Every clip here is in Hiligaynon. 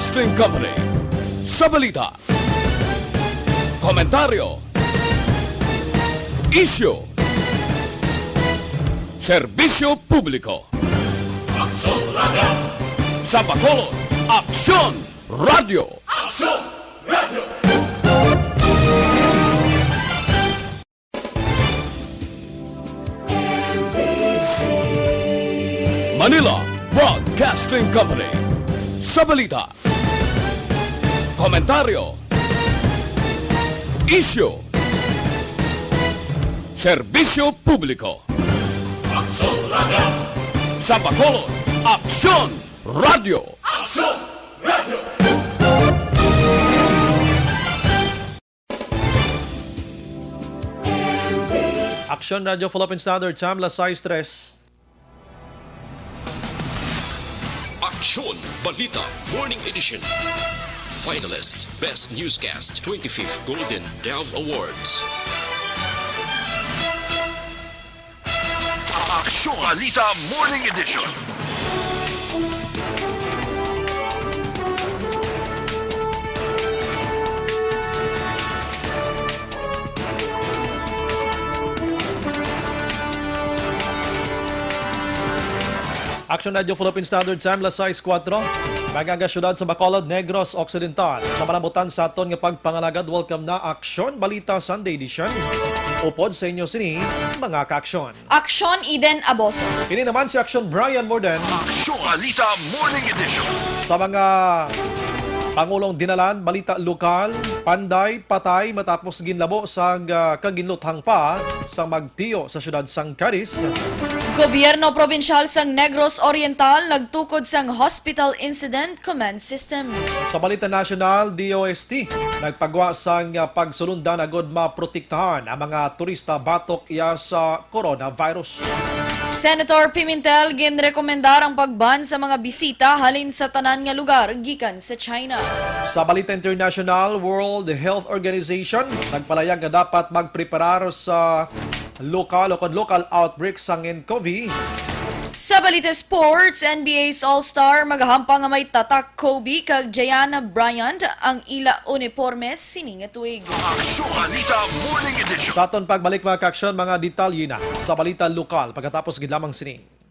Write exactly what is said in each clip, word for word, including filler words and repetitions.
Broadcasting Company. Sa balita, komentaryo, isyu, serbisyo publiko. Aksyon Radio! Sa Bacolod, Aksyon Radio! Aksyon Radio! Manila Broadcasting Company. Sa balita, komentaryo, isyu, serbisyo publiko. Aksyon Radio! Sa Bacolod, Aksyon Radio! Aksyon Radio! Aksyon Radio Philippine Standard Time, las sais tres. Aksyon Balita Morning Edition. Finalist, Best Newscast, twenty-fifth Golden Dove Awards. Aksyon Balita Morning Edition. Aksyon Radio Philippine Standard Time, las sais kuwatro. Mga aga, siyudad sa Bacolod, Negros Occidental. Sa malabutan sa aton nga pagpangalagad, welcome na Aksyon Balita Sunday Edition. Upod sa inyo sini, mga kaaksyon. Aksyon Eden Aboso. Ini naman si Aksyon Brian Morden. Aksyon Balita Morning Edition. Sa mga pangulong dinalan, balita lokal, panday, patay matapos ginlabo sang, ah, kaginluthang pa sang magtiyo sa siyudad sang Cadiz. Gobyerno Probinsyal sang Negros Oriental nagtukod sang Hospital Incident Command System. Sa balita nasyonal, D O S T nagpagwa sang, ah, pagsulundan agud maprotektahan ang mga turista batok iya sa coronavirus. Senator Pimentel ginrekomendar ang pag-ban sa mga bisita halin sa tanan nga lugar gikan sa China. Sa balita internasyonal, World Health Organization nagpalayag nga dapat magpreparar sa lokal o kon local outbreak sang N C O V. Sa balita sports, N B A's All-Star magahampang nga may tatak Kobe kag Gianna Bryant ang ila uniporme sini nga tuig. Aksyon Balita Morning Edition. Sa aton pagbalik, mga kaaksyon, mga detalye na sa balita lokal pagkatapos gid lamang sini.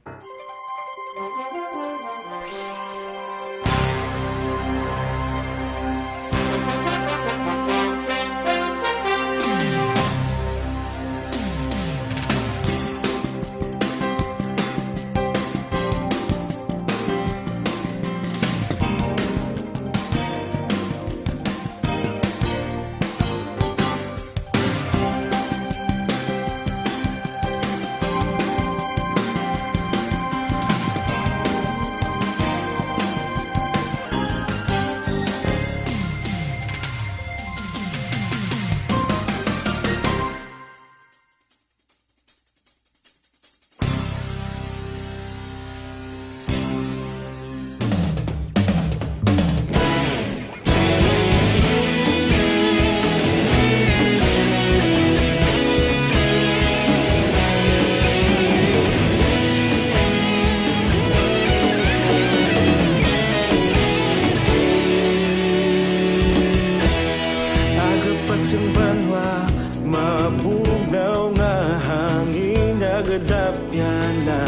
Aga pa sang banwa, mabugnaw nga hangin nagadapyan na.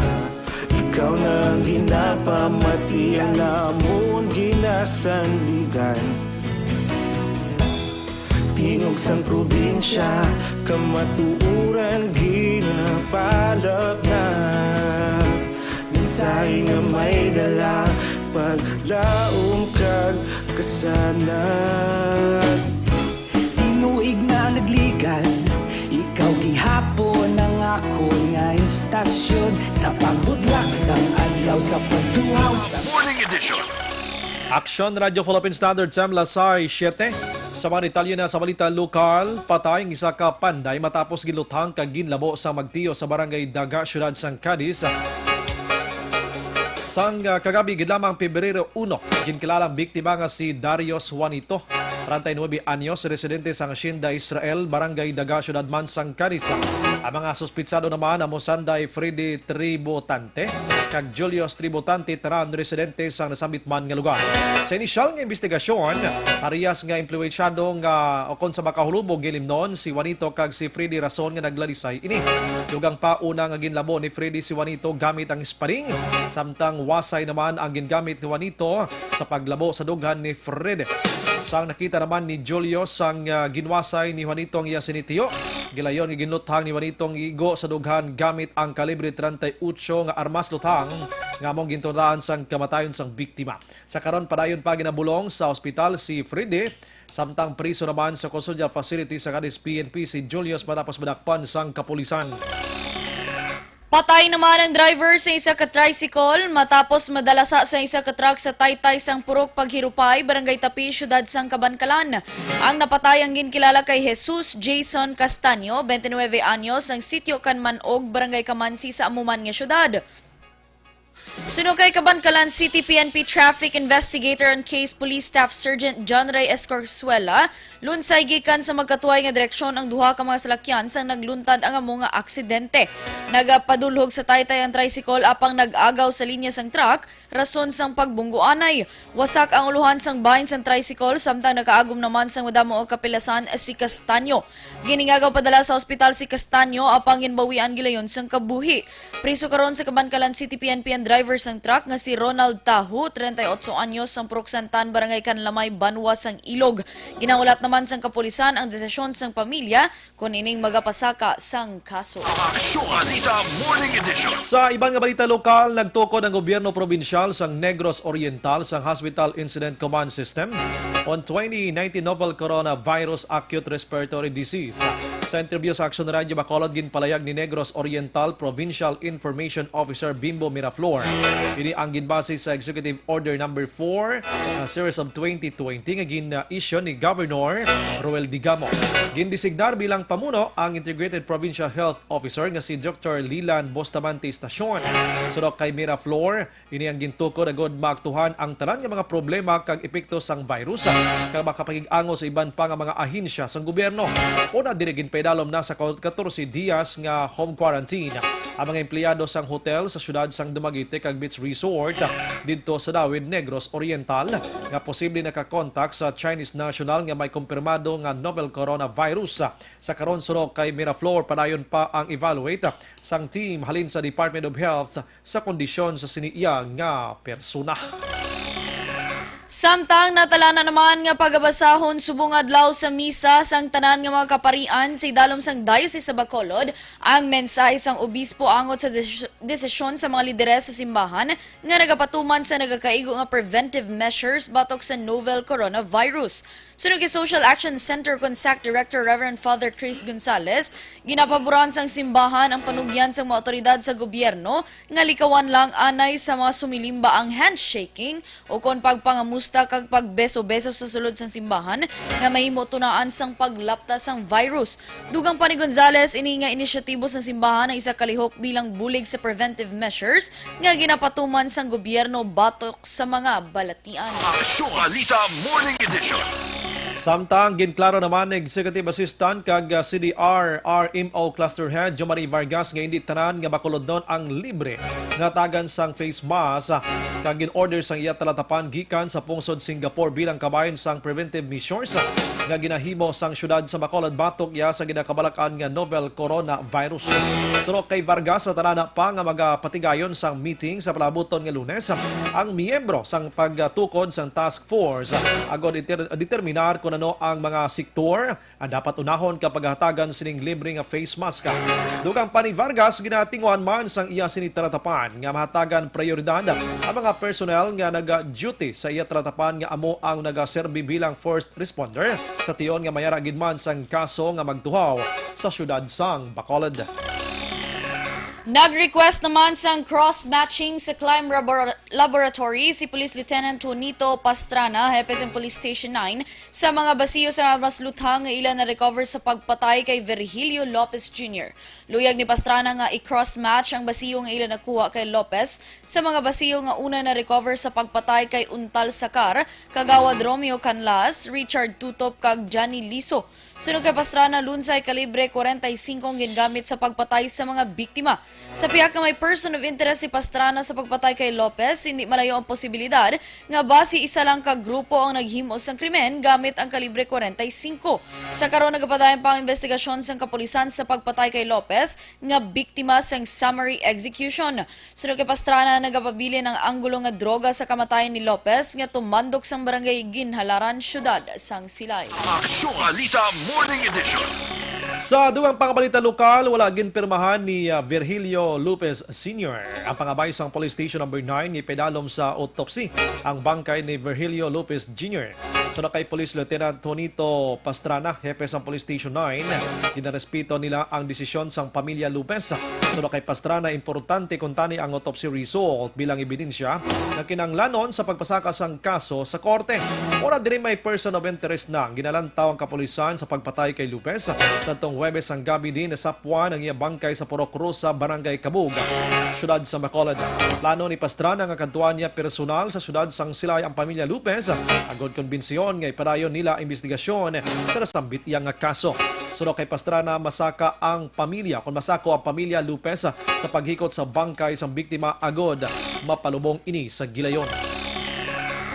Ikaw na ang ginapamati, ang amon ginasandigan. Tingog sang probinsya, kamatuoran ginapalapnat. Mensahe nga may dala, paglaom kag kasanag. Tinuig na nagligan, ikaw gihapon ang akon nga istasyon. Sa pagbudlak sang adlaw, sa pagtuhaw sa Morning Edition. Aksyon Radio Philippine Standard Time, las sais siyete. Sa mga detalye na sa balita lokal, patay ang isa ka panday matapos ginluthang kag ginlabo sa magtiyo sa Barangay Daga, siyudad sang Cadiz. Sang, ah, kagabi gid lamang, Pebrero uno, ginkilala ang biktima nga si Darius Juanito. treinta y nueve anyos, residente sang Hacienda Israel, Barangay Daga, Siyudad man sang Cadiz. Ang mga suspitsado naman amo sanday Freddy Tributante kag Julius Tributante, tanan residente sang nasambit man nga lugar. Sa inisyal nga imbestigasyon, parehas nga impluwensyado nga o kon sa makahulubog gilimnon si Juanito kag si Freddy, rason nga naglalisay ini. Dugang pa, una nga ginlabo ni Freddy si Juanito gamit ang spading, samtang wasay naman ang gingamit ni Juanito sa paglabo sa dughan ni Freddy. Sang nakita naman ni Julio sang, ah, ginwasay ni Juanito ang iya sinitiyo, gilayon nga ginluthang ni Juanito ang igo sa dughan gamit ang kalibre treinta y ocho nga armas luthang nga among gintutaan sang kamatayon sang biktima. Sa karon, padayon pa ginabulong sa ospital si Freddy, samtang priso naman sa custodial facility sa Cadiz P N P si Julius matapos madakpan sang kapulisan. Patay naman ang driver sa isa ka tricycle matapos madalasa sa isa ka truck sa Taytay sang Purok Paghirupay, Barangay Tapi, Siyudad sang Kabankalan. Ang napatay ang ginkilala kay Jesus Jason Castaño, twenty-nine anyos, ang sitio kan Manog, Barangay Kamansi sa amo man nga siyudad. Suno kay Kabankalan City P N P Traffic Investigator and Case Police Staff Sergeant John Ray Escorzuela, lunsay gikan sa magkatuway nga direksyon ang duha ka mga salakyan sang nagluntad ang amo nga aksidente. Nagapadulhog sa taytay ang tricycle apang nag-agaw sa linya sang truck, rason sang pagbunggoanay. Wasak ang ulohan sang bahin sang tricycle, samtang nakaagom naman sang madamo nga kapilasan si Castaño. Giningagaw padala sa ospital si Castaño, apang ginbawian gilayon sang kabuhi. Priso karon sa Kabankalan City P N P ang driver sang truck nga si Ronald Tahu, treinta y ocho anyos, sang Purok Santan, Barangay Canlamay, Banwa sang Ilog. Ginahulat naman sang kapulisan ang desisyon sang pamilya kon ining magapasaka sang kaso. Aksyon Anita Morning Edition. Sa iban nga balita lokal, nagtukod ang gobyerno probinsyal sang Negros Oriental sang Hospital Incident Command System on twenty nineteen novel coronavirus acute respiratory disease. Sa interview sa Aksyon Radio Bacolod, ginpalayag ni Negros Oriental Provincial Information Officer Bimbo Miraflor ini ang ginbase sa Executive Order Number four, uh, Series of twenty twenty nga gin-issue ni Governor Roel Digamo. Gindesignar bilang pamuno ang Integrated Provincial Health Officer nga si Doktor Lilan Bustamante Estacion. Surok kay Miraflor, ini ang gintukod agud maaktuhan ang tanan nga mga problema kag epekto sang virus, kag makapakig-angot sa iban pa nga mga ahensya sang gobyerno. Una, diri ginpaidalom na sa katorse dias nga home quarantine ang mga empleyado sang hotel sa siyudad sang Dumaguete kag beach resort didto sa Dawid, Negros Oriental, nga posible nakakontak sa Chinese national nga may kumpirmado nga novel coronavirus. Sa karon, surok kay Miraflor, padayon pa ang evaluate sang team halin sa Department of Health sa kondisyon sa sini iya nga persona. Samtang natala na naman nga pagabasahon subong adlaw sa misa sang tanan nga mga kaparian sa idalom sang Diocese sa Bacolod ang mensahe sang obispo angot sa des-, desisyon sa mga lideres sa simbahan nga nagapatuman sa nagakaigo nga preventive measures batok sa novel coronavirus. Suno kay Social Action Center CONSAC Director Reverend Father Chris Gonzalez, ginapaboran sang simbahan ang panugyan sang mga awtoridad sa gobyerno nga likawan lang anay sa mga sumilimba ang handshaking o kon pagpangamusta kag pagbeso-beso sa sulod sang simbahan nga mahimo tunaan sang paglapta sang virus. Dugang pa ni Gonzalez, ini nga inisyatibo sang simbahan ang isa ka lihok bilang bulig sa preventive measures nga ginapatuman sang gobyerno batok sa mga balatian. Aksyon Balita Morning Edition. Samtang ginklaro naman ni Executive Assistant kag, ah, C D R R M O Cluster Head Jomari Vargas nga indi tanan nga Bacolodnon ang libre nga tagan sang face mask, ah, kag gin-order sang iya talatapan gikan sa pungsod Singapore bilang kabahin sang preventive measures, ah, nga ginahimo sang siyudad sa Bacolod batok iya sa ginakabalak-an nga novel coronavirus. Surok kay Vargas, sa tanan pa nga magapatigayon sang meeting sa palabuton nga Lunes ang miyembro sang pagtukod sang task force agod iter-, determinar kon ano ang mga sektor ang dapat unahon ka paghatagan sining libre nga face mask. Dugang pa ni Vargas, ginatinguhan man sang iya sini talatapan nga mahatagan prioridad ang mga personnel nga naga-duty sa iya talatapan nga amo ang nagaserbi bilang first responder sa tion nga mayara gid man sang kaso nga magtuhaw sa siyudad sang Bacolod. Nag-request naman sang cross-matching sa Crime Labor-, Laboratory si Police Lieutenant Juanito Pastrana, hepe sang Police Station nine, sa mga basiyo sa mas luthang nga ila na-recover sa pagpatay kay Virgilio Lopez Junior. Luyag ni Pastrana nga i-cross-match ang basiyo nga ila nakuha kay Lopez sa mga basiyo nga una na-recover sa pagpatay kay Untal Sacar, Kagawad Romeo Canlas, Richard Tutop, kag Johnny Liso. Suno kay Pastrana, lunsay kalibre kwarenta y singko ang gingamit sa pagpatay sa mga biktima. Sa pihak nga may person of interest si Pastrana sa pagpatay kay Lopez, hindi malayo ang posibilidad nga basi isa lang ka grupo ang naghimo sang krimen gamit ang kalibre kwarenta y singko. Sa karon, nagapadayon pa ang investigasyon sang kapulisan sa pagpatay kay Lopez nga biktima sang summary execution. Suno kay Pastrana, nagapabilin ang anggulo nga droga sa kamatayon ni Lopez nga tumandok sang barangay Ginhalaran, siyudad sang Silay. Aksyon Balita Morning Edition. Sa dugang pang balita lokal, wala ginpirmahan ni, ah, Virgilio Lopez Senior ang pangabay sang Police Station Number nine nga ipadalom sa autopsy ang bangkay ni Virgilio Lopez Junior. Suno kay Police Lieutenant Juanito Pastrana, hepe sang Police Station nine, ginarespeto nila ang desisyon sang pamilya Lopez. Suno kay Pastrana, importante kuntani ang autopsy result bilang ebidensya nga kinahanglanon sa pagpasaka sang kaso sa korte. Wala diri may person of interest na ginalantaw ang kapulisan sa pagpatay kay Lopez. Sadtong Huwebes sang gabi din, nasapwan ang iya bangkay sa Purok Rosa, Barangay Cabug, siyudad sa Bacolod. Plano ni Pastrana nga kadtuan niya personal sa siyudad sang Silay ang pamilya Lopez, agod kumbinsiyon nga ipadayon nila ang investigasyon sa nasambit iya nga kaso. Suno kay Pastrana, masaka ang pamilya, kung masako ang pamilya Lopez sa paghikot sa bangkay sang biktima, agod mapalubong ini sa gilayon.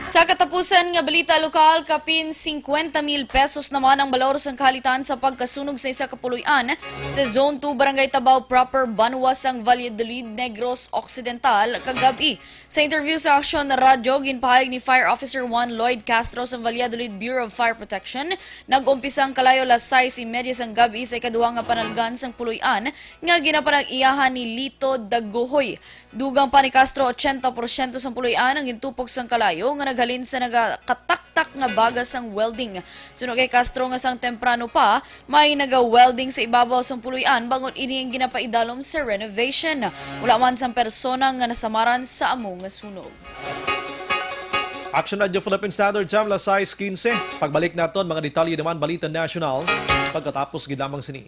Sa katapusan nga balita lokal, kapin singkwenta mil pesos naman ang balor sang kahalitan sa pagkasunog sa isa ka puloy-an sa Zone two, Barangay Tabao Proper, banwa sang Valladolid, Negros Occidental, kagab-i. Sa interview sa Aksyon Radyo, ginpahayag ni Fire Officer one Lloyd Castro sa Valladolid Bureau of Fire Protection, nag-umpisa ang kalayo alas sais y media sang gab-i sa ikaduha nga panalgan sang puloy-an nga ginapanag-iyahan ni Lito Daguhoy. Dugang pa ni Castro, ochenta porsyento sang puloy-an ang gintupok sang kalayo nga naghalin sa nagakataktak nga baga sang welding. Suno kay Castro, nga sang temprano pa, may naga-welding sa ibabaw sang puloy-an bangod ini ang ginapaidalom sa renovation. Wala man sang persona nga nasamaran sa amo nga sunog. Action Radio Philippine Standard Time, alas sais quince. Pagbalik naton, mga detalye naman, balita national, pagkatapos gid lamang sini.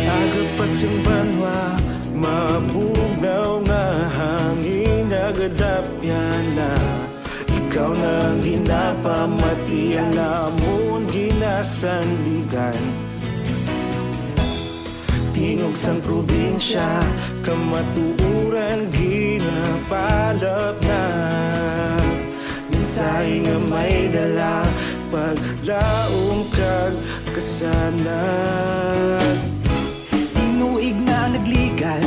Aga pa sing banwa, mabugnaw nga hangin, nagadapyan na. Ikaw na ang ginapamati, ang amon ginasandigan. Tingog sang probinsya, kamatuoran ginapalapnap. Mensahe nga may dala, paglaom kag kasanag. Tinuig na nagligad,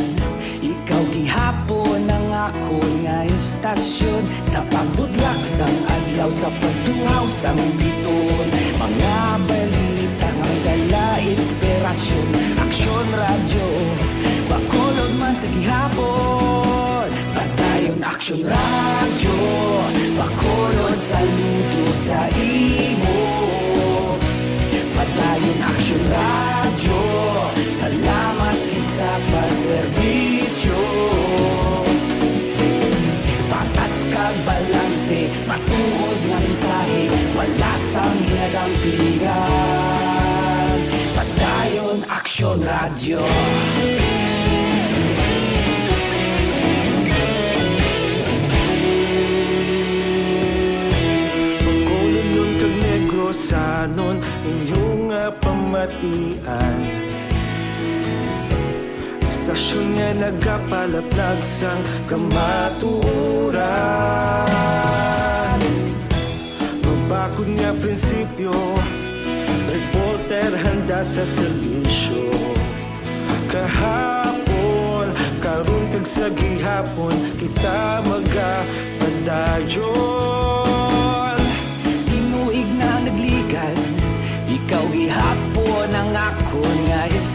ikaw gihapon ang akon nga istasyon. Sa pagbudlak sang adlaw, sa pagtuhaw sang biton, mga balita nga dala inspirasyon. Aksyon Radyo, Bacolod man sa gihapon. Padayon Aksyon Radyo, Bacolod, saludo sa imo. Padayon Aksyon Radyo, salamat gid sa pagserbisyo. Patas kag balanse, matuod nga mensahe, wala sang ginadampigan. Padayon Aksyon Radyo. Bacolodnon kag Negrosanon, inyo nga pamatian. Istasyon nga nagapalaplag sang kamatuoran. Mabakod nga prinsipyo, reporter handa sa serbisyo. Kahapon, karon kag sa gihapon, kita magapadayon. Tinuig na nagligad, ikaw gihapon ang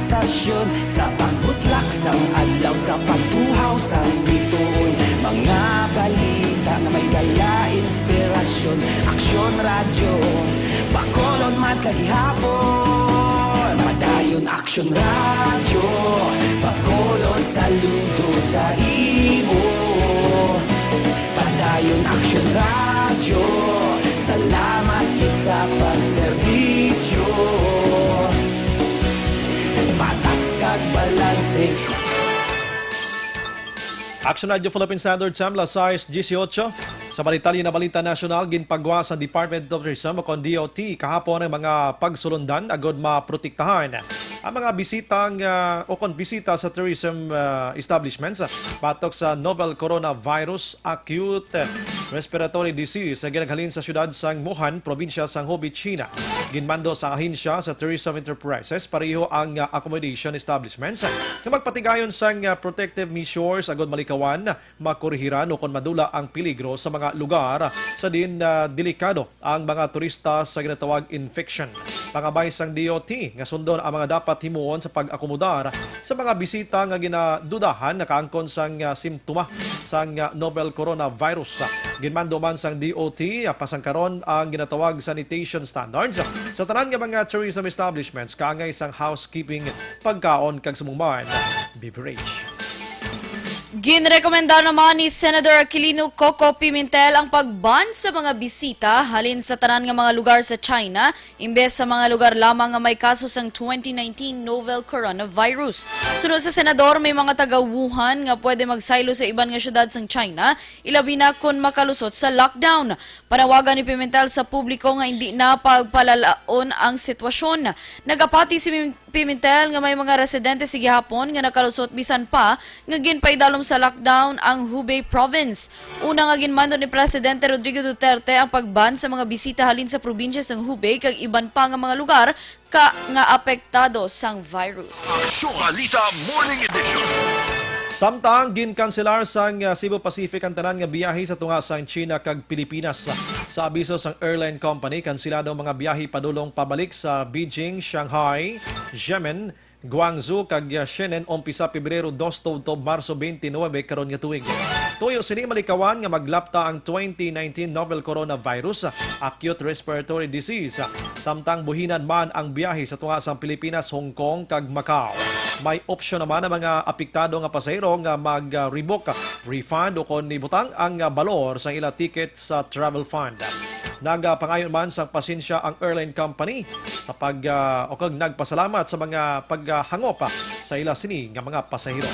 Stasyon sa pagbutlak sang adlaw, sa pagtuhaw sang bituon, mga balita nga may dala inspirasyon. Aksyon Radyo, Bacolod man sa gihapon. Padayon Aksyon Radyo, Bacolod saludo sa imo. Padayon Aksyon Radyo, salamat gid sa pagserbisyo. Patas kag balanse. Action Radio Philippine Standard Time, alas sais dieciocho. Sa detalye nga balita nasyonal, ginpagwa sa Department of Tourism o kon D O T kahapon ang mga pagsulundan agud maprotektahan ang mga bisita nga, o kon bisita sa tourism, ah, establishments, ah, batok sa novel coronavirus acute respiratory disease nga ginaghalin sa siyudad sang Wuhan, probinsya sang Hubei, China. Ginmando sa ahensya sa Tourism Enterprises pareho ang, ah, accommodation establishments nga magpatigayon sang, ah, protective measures agud malikawan, makorhiran o kon madula ang peligro sa mga lugar sa diin, ah, delikado ang mga turista sa ginatawag infection. Pangabay sang D O T nga sundon ang mga dapat himuon sa pag-akomodar sa mga bisita nga ginadudahan nakaangkon sang, ah, simptoma sang, ah, novel coronavirus. Ginmando man sang D O T, ah, pasangkaron ang ginatawag sanitation standards sa tanan nga mga tourism establishments kaangay sang housekeeping, pagkaon kag subong man beverage. Ginrekomendar naman ni Senador Aquilino Coco Pimentel ang pag-ban sa mga bisita halin sa tanan nga mga lugar sa China, imbes sa mga lugar lamang nga may kaso sang twenty nineteen novel coronavirus. Suno sa senador, may mga taga Wuhan nga pwede magsaylo sa iban nga syudad sang China, ilabi na kon makalusot sa lockdown. Panawagan ni Pimentel sa publiko nga hindi na pagpalalaon ang sitwasyon. Nagapati si Pim-, Pimentel nga may mga residente sa gihapon nga nakalusot bisan pa nga ginpaidalom sa lockdown ang Hubei province. Una nga ginmando ni Presidente Rodrigo Duterte ang pag-ban sa mga bisita halin sa probinsya sang Hubei kag iban pa nga mga lugar ka nga apektado sang virus. Aksyon Balita Morning Edition. Samtang ginkanselar sang, ah, Cebu Pacific ang tanan nga biyahe sa tunga sang China kag Pilipinas. Sa abiso sang airline company, kanselado ang mga biyahe padulong pabalik sa Beijing, Shanghai, Xiamen, Guangzhou, kag, ah, Shenzhen umpisa Pebrero dos tubtob Marso twenty-nine karon nga tuig. Tuyo sini malikawan nga maglapta ang twenty nineteen novel coronavirus, acute respiratory disease. Samtang buhinan man ang biyahe sa tunga sang Pilipinas, Hong Kong, kag Macau. May opsyon naman ang mga apektado nga pasahero nga mag-rebook, refund, o kon ibutang ang balor sa ila ticket sa travel fund. Nagapangayo man sang pasensya ang airline company sa pag, ah, o kag nagpasalamat sa mga paghangop, ah, sa ila sini nga mga pasahero.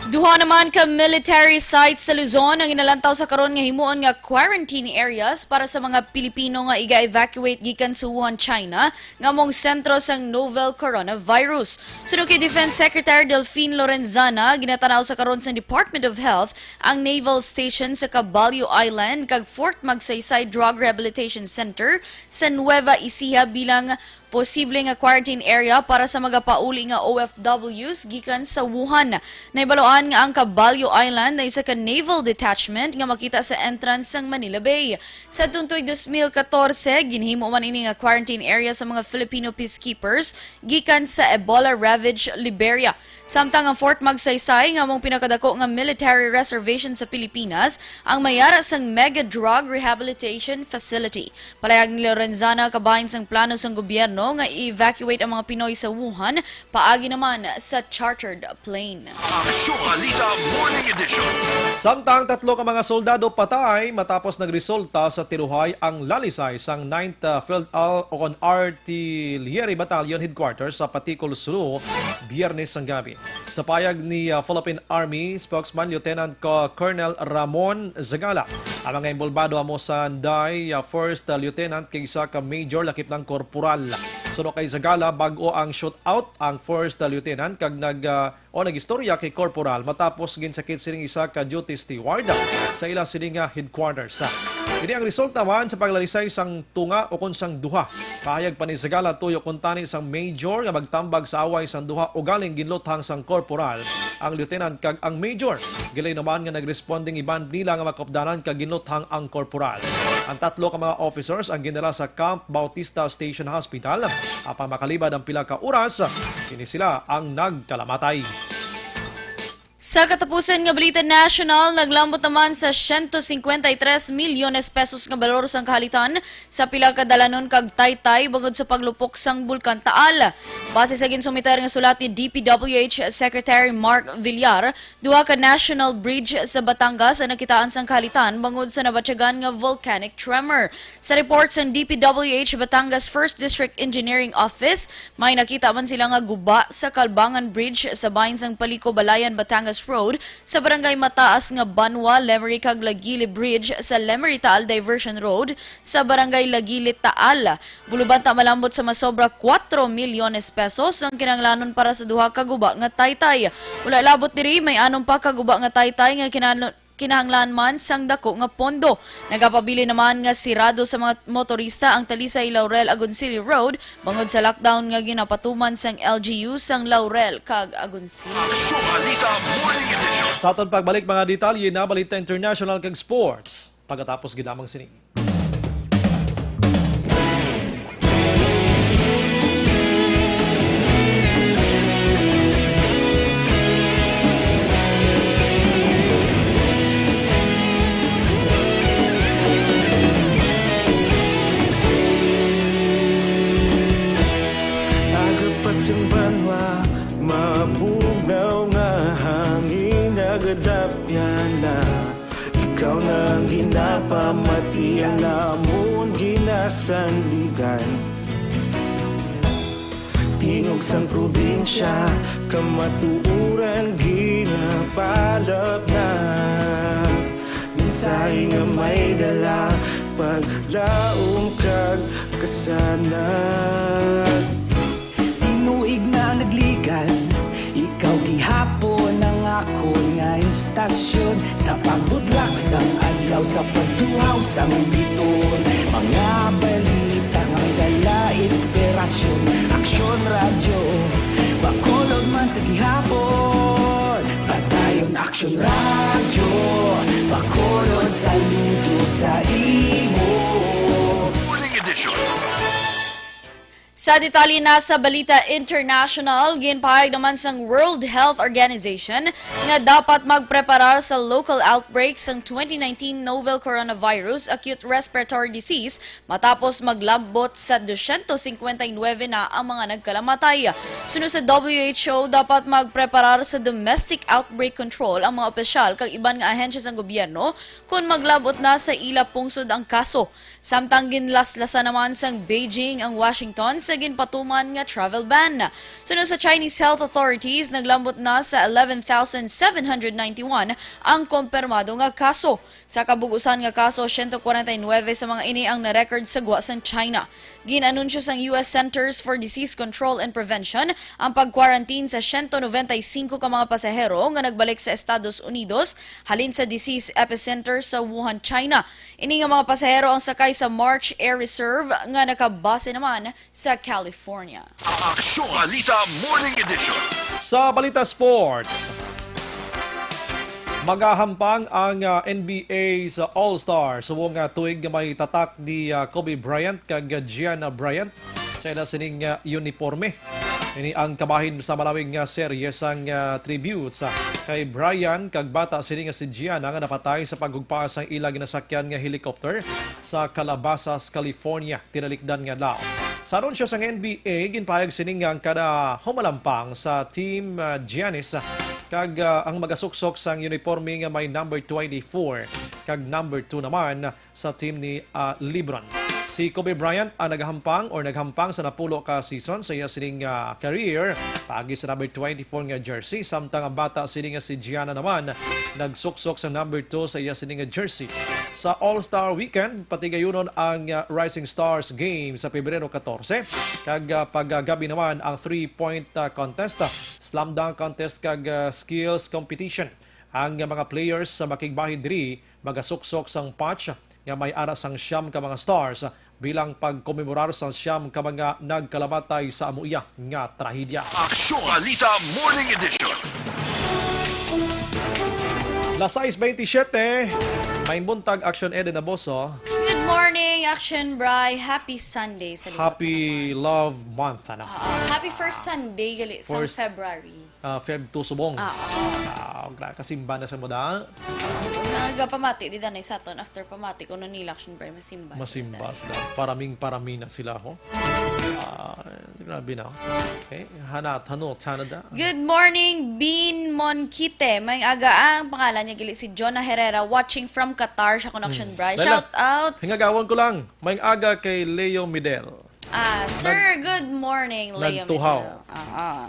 Duha naman ka military sites sa Luzon ang ginalantaw sa karon nga himuon nga quarantine areas para sa mga Pilipino nga iga-evacuate gikan sa Wuhan, China, nga mong sentro sang novel coronavirus. Suno kay Defense Secretary Delfin Lorenzana, ginatanaw sa karon sang Department of Health ang naval station sa Caballo Island kag Fort Magsaysay Drug Rehabilitation Center sa Nueva Ecija bilang posible nga quarantine area para sa magapauli nga O F Ws gikan sa Wuhan. Nahibaloan nga ang Caballo Island ay isa ka naval detachment nga makita sa entrance sang Manila Bay. Sa tuig dos mil katorse, ginhimo man ini nga quarantine area sa mga Filipino peacekeepers gikan sa Ebola-ravaged Liberia. Samtang ang Fort Magsaysay, nga among pinakadako nga military reservation sa Pilipinas, ang may ara sang Mega Drug Rehabilitation Facility. Palayag ni Lorenzana, kabahin sang plano sang gobyerno nga i-evacuate ang mga Pinoy sa Wuhan paagi naman sa chartered plane. Aksyon Balita Morning Edition. Samtang tatlo ka mga soldado patay matapos nagresulta sa tiruhay ang lalisay sang Ninth, uh, Field Al-, o kon Artillery Battalion Headquarters sa Paticul, Sulu, Biyernes sang gabi. Sa payag ni, uh, Philippine Army spokesman Lieutenant Co-, Colonel Ramon Zagala, ang mga inbolbado amo sanday, uh, First Lieutenant kag isa ka Major, lakip ng Corporal. Suno kay Zagala, bag-o ang shootout ang First Lieutenant kag nag, uh, o nag-istorya kay Corporal matapos ginsakit sining isa ka duty steward sa ila sini nga headquarters. Ini ang resulta man sa paglalisay sang tunga o kon sang duha. Pahayag pa ni Zagala, tuyo kuntani sang major nga magtambag sa away sang duha ugaling ginluthang sang corporal ang lieutenant kag ang major. Gilayon naman nga nagresponde ang iban nila nga makupdanan kag ginluthang ang korporal. Ang tatlo ka mga officers ang ginala sa Camp Bautista Station Hospital, apan makalibad ang pila ka oras, kini sila ang nagkalamatay. Sa katapusan nga balita nasyonal, naglambot naman sa siyento singkwenta y tres milyones pesos nga balor sang kahalitan sa pila ka dalanon kag taytay bangod sa paglupok sang Bulkan Taal. Base sa ginsumiter nga sulat ni D P W H Secretary Mark Villar, duha ka national bridge sa Batangas ang nakitaan sang kahalitan bangod sa nabatyagan nga volcanic tremor. Sa report sang D P W H Batangas First District Engineering Office, may nakita man sila nga guba sa Kalbangan Bridge sa bahin sang Paliko Balayan Batangas Road, sa Barangay Mataas nga Banwa, Lemery kag Lagili Bridge sa Lemery Taal Diversion Road sa Barangay Lagili Taal. Bulubanta malambot sa masobra kuwatro milyones pesos ang kinahanglanon para sa duha ka guba nga taytay. Wala labot diri, may anom pa ka guba nga taytay nga kinahanglan kinahanglan man sang dako nga pondo. Nagapabilin naman nga sirado sa mga motorista ang Talisay Laurel Agoncillo Road bangod sa lockdown nga ginapatuman sang L G U sang Laurel kag Agoncillo. Aksyon Balita Morning Edition. Sa aton pagbalik, mga detalye na balita international kag sports. Pagkatapos gid lamang sini. Aga pa sang banwa, mabugnaw nga hangin, nagadapyan na. Ikaw na ang ginapamati, ang amon ginasandigan. Tingog sang probinsya, kamatuoran ginapalapnag. Mensahe nga may dala, paglaom kag kasanag. Tinuig na nagligan, ikaw gihapon ang akon nga istasyon. Sa pagbudlak sang adlaw, sa pagtuhaw sang biton, mga balita nga may dala inspirasyon. Aksyon Radyo Bacolod man sa gihapon, padayon Aksyon Radyo Bacolod, saludo sa imo. Morning Edition. Sa detalye na sa balita international, ginpahayag naman sang World Health Organization nga dapat magpreparar sa local outbreak sang twenty nineteen novel coronavirus acute respiratory disease matapos maglambot sa dosyentos singkwenta y nuebe na ang mga nagkalamatay. Suno sa W H O, dapat magpreparar sa domestic outbreak control ang mga opisyal kag iban nga ahensya sang gobyerno kon maglambot na sa ila pungsod ang kaso. Samtang ginlaslasan naman sang Beijing ang Washington sa ginpatuman nga travel ban. Suno sa Chinese health authorities, naglambot na sa eleven thousand seven hundred ninety-one ang kompirmado nga kaso. Sa kabug-usan nga kaso, siyento kwarenta y nuebe sa mga ini ang na-record sa gwa sang China. Gin-anunsyo sang U S Centers for Disease Control and Prevention ang pag-quarantine sa siyento nobenta y singko ka mga pasahero nga nagbalik sa Estados Unidos halin sa disease epicenter sa Wuhan, China. Ini nga mga pasahero ang sakay sa March Air Reserve nga nakabase naman sa California. Aksyon Balita Morning Edition. Sa balita sports, magahampang ang, ah, N B A sa All-Star subong nga tuig nga may tatak ni, ah, Kobe Bryant kag Gianna Bryant sa ila sining, ah, uniporme. Ini ang kabahin sa malawig nga serye sang, ah, tributes, ah, kay Bryant kag bata sini nga si Gianna nga napatay sa paghugpa sang ila ginasakyan nga helicopter sa Calabasas, California, tinalikdan nga adlaw. Sa anunsyo sang N B A, ginpahayag sini nga ang kada humalampang sa Team, ah, Giannis, ah, kag, ah, ang magasuksok sang uniporme nga may number twenty-four kag number two naman sa team ni, ah, LeBron. Si Kobe Bryant ang nagahampang or naghampang sa napulo ka season sa iya sining, ah, career paagi sa number twenty-four nga jersey, samtang ang bata sini nga si Gianna naman nagsuksok sa number two sa iya sini nga jersey. Sa All-Star Weekend, patigayunon ang, ah, Rising Stars Game sa Pebrero katorse, kag, ah, paggabi naman ang three-point, ah, contest, ah, slam dunk contest, kag, ah, skills competition. Ang mga players sa makigbahin diri magasuksok sang patch nga may ara sang siyam ka mga stars bilang pagkomemorar sa siyam ka mga nagkalamatay sa amo iya nga trahedya. Aksyon Balita Morning Edition. Las sais veintisiete. Maayong buntag, Action Eden Aboso. Good morning, Action Bri. Happy Sunday sa liwat Happy naman. Love Month, ano? Ah, happy first Sunday gali sa First February. Ah, Feb two subong. Ah, ah. Ah, gra-, kasimba na sa muda. Nagapamati di danay sa aton after pamati kuno nila Action Bri masimba. Masimba sila. Paraming parami na sila, ho. Ah, grabe na. Okay, hanat, hano, Canada. Good morning, Bean Monquite. May aga ang pangalan niya, gali si Jonah Herrera, watching from Qatar, siya connection, Mm. Bri. Laila, Shout out. Hingagawon ko lang. May aga kay Leo Midel. Ah, sir, Nag-, good morning, Leo nagtuhaw. Midel. Ah, ah.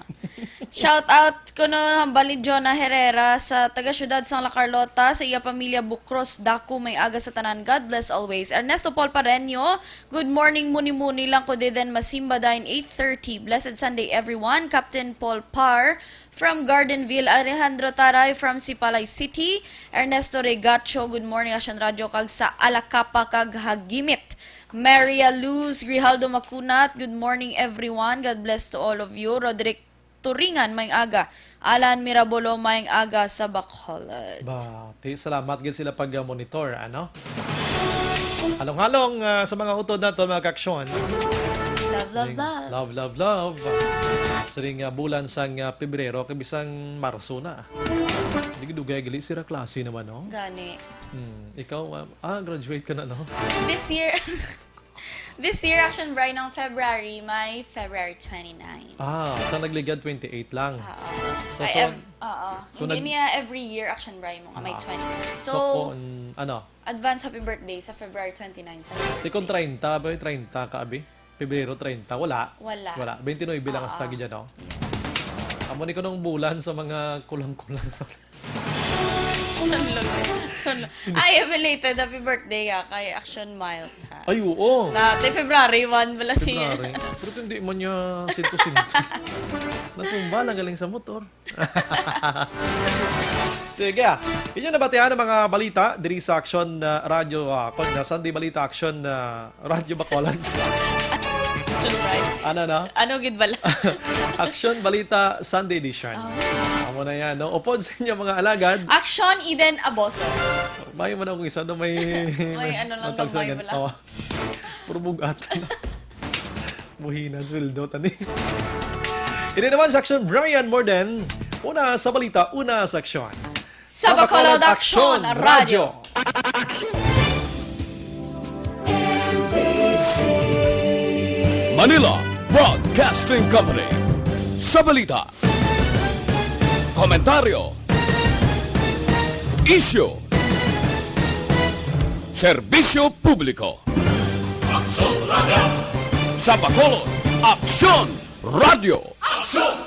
Shout out kuno hambal ni Jonah Herrera sa taga siyudad sang La Carlota, sa iya pamilya Bucros, Daku, may aga sa tanan. God bless always. Ernesto Paul Pareño, good morning, muni-muni lang ko diden masimba dayon eight thirty. Blessed Sunday, everyone. Captain Paul Par from Gardenville, Alejandro Taray from Sipalay City, Ernesto Regacho, good morning, Action Radio, kag sa Alacapa kag Hagimit. Maria Luz Grijaldo Macunat, good morning, everyone. God bless to all of you. Roderick Turingan, maayong aga. Alan Mirabolo, maayong aga sa Bacolod. Ba, ti, salamat gid sila pag, uh, monitor, ano? Halong-halong, uh, sa mga utod nato, mga kaaksyon. Love, love, Sining love. Love, love, love. Sining, uh, bulan sang, uh, Pebrero, kay bisan Marso na. Di dugay gali sira klase naman, no? Gani. Hmm, ikaw, uh, ah, graduate ka na, no? This year, this year, Action Bri, ng February, may February twenty-nine. Ah, sa nagligad, twenty-eight lang. Oo. So, Ay, so, ev-, oo. kung Hindi nag- niya every year, Action Bri, mo nga may Ah. twenty-nine. So, So, kung, ano? Advance happy birthday sa February twenty-nine sa Di kung birthday. treinta ba? Treinta ka, abi? Pebrero treinta? Wala. Wala. Wala. Twenty-nine lang ang Oo. stagi dyan, no? Yes. Amo ni kunong bulan sa mga kulang-kulang sa Sunlog. Sunlog. Ay, belated happy birthday ka kay Action Miles, ha? Ay, oo. Dati, February one bala siya. February. Pero hindi man niya sinto-sinto. Natumba lang galing sa motor. Sige, ah. Inyo nabatian ang mga balita diri sa Action, ah, Radio, ah, kung na Sunday Balita Action, ah, Radyo Bacolod. Action, right? Ano, no? Ano gid bala? Action Balita Sunday Edition. Oh. Amo na yan, no? Upod sa inyo, mga alagad. Action Eden Aboso. May man akong isa na may, May ano lang, matag sa gamay gan-, bala. Oh. Puro bug-at. Buhinan, sweldo, tani. Ini naman sa Action, Brian Morden. Una sa balita, una sa aksyon. Sa Bacolod Action Radio. Manila Broadcasting Company. Sa balita, komentaryo, isyu, serbisyo publiko. Aksyon Radio. Sa Bacolod, Aksyon Radio. Aksyon